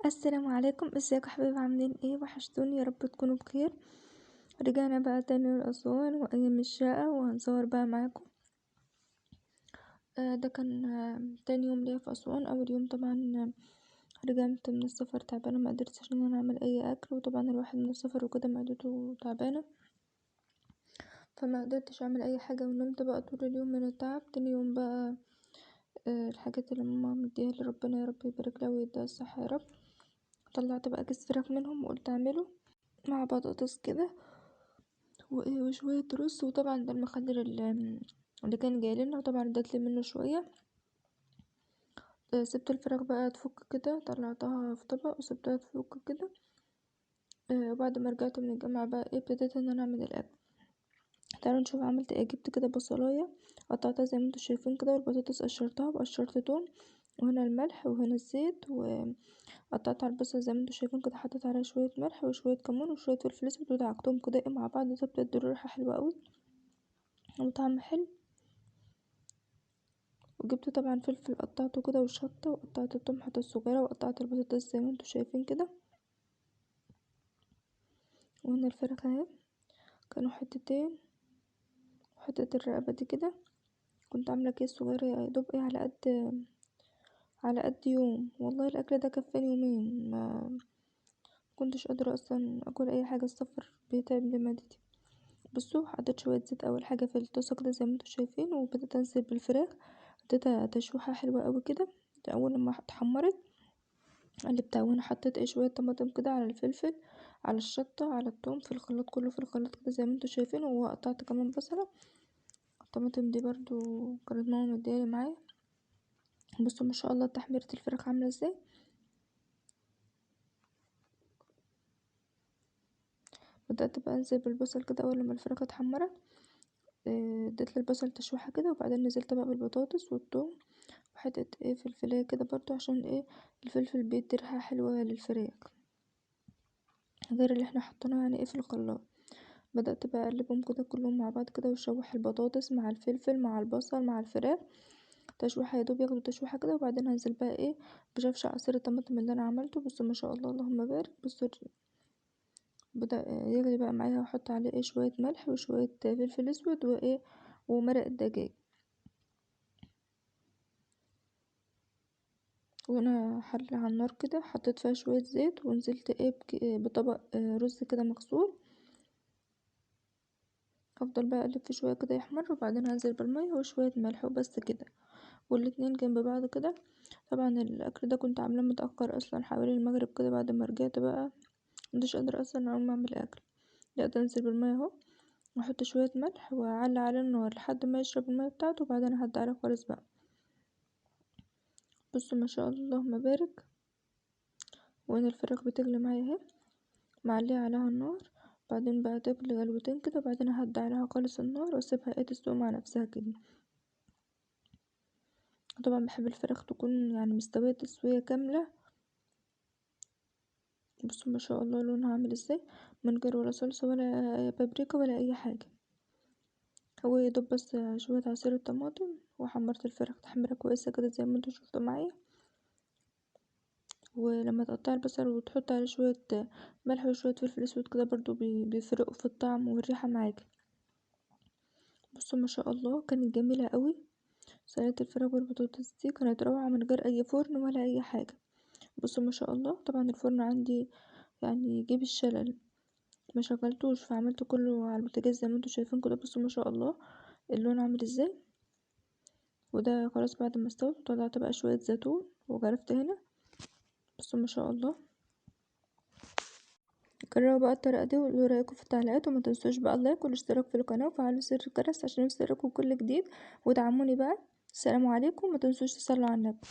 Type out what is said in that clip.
السلام عليكم، ازيكم يا حبايبي؟ عاملين ايه؟ وحشتوني، يا رب تكونوا بخير. رجعنا بقى تاني لأسوان وأيام الشقة، وهنصور بقى معاكم. ده كان تاني يوم ليا في أسوان. أول يوم طبعا رجعت من السفر تعبانة، ما قدرتش ان انا اعمل اي اكل، وطبعا الواحد من السفر وكده معدته تعبانة، فما قدرتش اعمل اي حاجة، ونمت بقى طول اليوم من التعب. تاني يوم بقى الحاجات اللي ماما مديها لربنا يا رب يبارك لها ويديها الصحة يا رب. طلعت بقى كيس فراخ منهم وقلت اعمله مع بطاطس كده وشوية رز، وطبعا ده المخلل اللي كان جاي لنا، وطبعا ادت لي منه شوية. سبت الفراخ بقى تفك كده، طلعتها في طبق وسبتها تفك كده. وبعد ما رجعت من الجامعة بقى ابتديت ان انا اعمل الاكل. تعالوا نشوف عملت ايه. جبت كده بصلاية قطعتها زي ما انتم شايفين كده، والبطاطس قشرتها وقشرت توم، وهنا الملح وهنا الزيت، وقطعت على البصل زي ما انتم شايفين كده، حطيت عليها شوية ملح وشوية كمون وشوية فلفل اسود، ودعكتهم كده مع بعض. ده بتدي ريحه حلوة قوي وطعم حلو. وجبت طبعا فلفل قطعته كده وشطه، وقطعت التوم حتت صغيرة، وقطعت البطاطس زي ما انتم شايفين كده. وهنا الفراخ اهي، كانوا حتتين وحتة الرقبة دي كده. كنت عامله كيس صغير يا دوب على قد يوم، والله الاكل ده كفاني يومين، ما كنتش قادرة اصلا اكل اي حاجة، السفر بيتعب لمعدتي. بصوا حطيت شوية زيت اول حاجة في الطاسه كده زي ما انتم شايفين، وبدأت انزل بالفراخ، اديتها تشويحه حلوة قوي كده. اول لما اتحمرت قلبتها، وانا حطيت شوية طماطم كده على الفلفل على الشطه على الثوم في الخلاط، كله في الخلاط كده زي ما انتم شايفين. وقطعت كمان بصله، الطماطم دي برضو كانت ماما مديالي معايا. بصوا ما شاء الله تحميرة الفراخ عامله ازاي. بدأت بقى انزل بالبصل كده اول لما الفراخ اتحمرت، اديت للبصل تشويحه كده، وبعدين نزلت بقى بالبطاطس والثوم وحتة فلفلايه كده برضو، عشان الفلفل بيدي ريحه حلوة للفراخ غير اللي احنا حطيناه في الخلاط. بدأت بقى اقلبهم كده كلهم مع بعض كده، واشوح البطاطس مع الفلفل مع البصل مع الفراخ تشويحه، يا دوب ياخدوا تشويحه كده. وبعدين هنزل بقى بشفشق عصير الطماطم اللي انا عملته. بصوا ما شاء الله اللهم بارك. بصوا بدأ يغلي بقى معايا، واحط عليه شوية ملح وشوية فلفل اسود ومرق الدجاج. وانا حله على النار كده حطيت فيها شوية زيت، ونزلت بطبق رز كده مغسول. هفضل بقى اقلب فيه شوية كده يحمر، وبعدين هنزل بالمية وشوية ملح وبس كده، والاتنين جنب بعض كده. طبعا الاكل ده كنت عاملاه متاخر اصلا، حوالي المغرب كده. بعد ما رجعت بقى مكنتش قادرة اصلا اقوم اعمل اكل، بدأت انزل بالمية اهو، واحط شوية ملح واعلي على النار لحد ما يشرب المية بتاعته، وبعدين اهدي عليه خالص بقى. بصوا ما شاء الله اللهم بارك. وهنا الفراخ بتغلي معايا اهي، معليه عليها النار، بعدين بقى تغلي غلوتين كده، وبعدين اهدي عليها خالص النار واسيبها تستوي مع نفسها كده. طبعا بحب الفراخ تكون مستوية تسويه كاملة. بصوا ما شاء الله لونها عامل ازاي، من غير ولا صلصه ولا بابريكا ولا اي حاجة، هو يا دوب بس شوية عصير الطماطم. وحمرت الفراخ تحميره كويسة كده زي ما انتوا شفتوا معايا. ولما تقطعي البصل وتحطي عليه شوية ملح وشوية فلفل اسود كده برضو بيفرقوا في الطعم والريحه معاكي. بصوا ما شاء الله كانت جميلة قوي صينية الفراخ والبطاطس دي، كانت روعه من غير اي فرن ولا اي حاجة. بصوا ما شاء الله. طبعا الفرن عندي يجيب الشلل، ما شغلتوش، فعملته كله على البوتاجاز زي ما انتوا شايفين كده. بصوا ما شاء الله اللون عامل ازاي. وده خلاص بعد ما استوت طلعت بقى شوية زيتون وغرفت هنا. بصوا ما شاء الله. جربوا بقى الطريقة دي وقولوا رايكم في التعليقات، وما تنسوش بقى اللايك والاشتراك في القناة وفعلوا زر الجرس عشان يوصلكم كل جديد، ودعموني بقى. السلام عليكم، وما تنسوش تصلوا على النبي.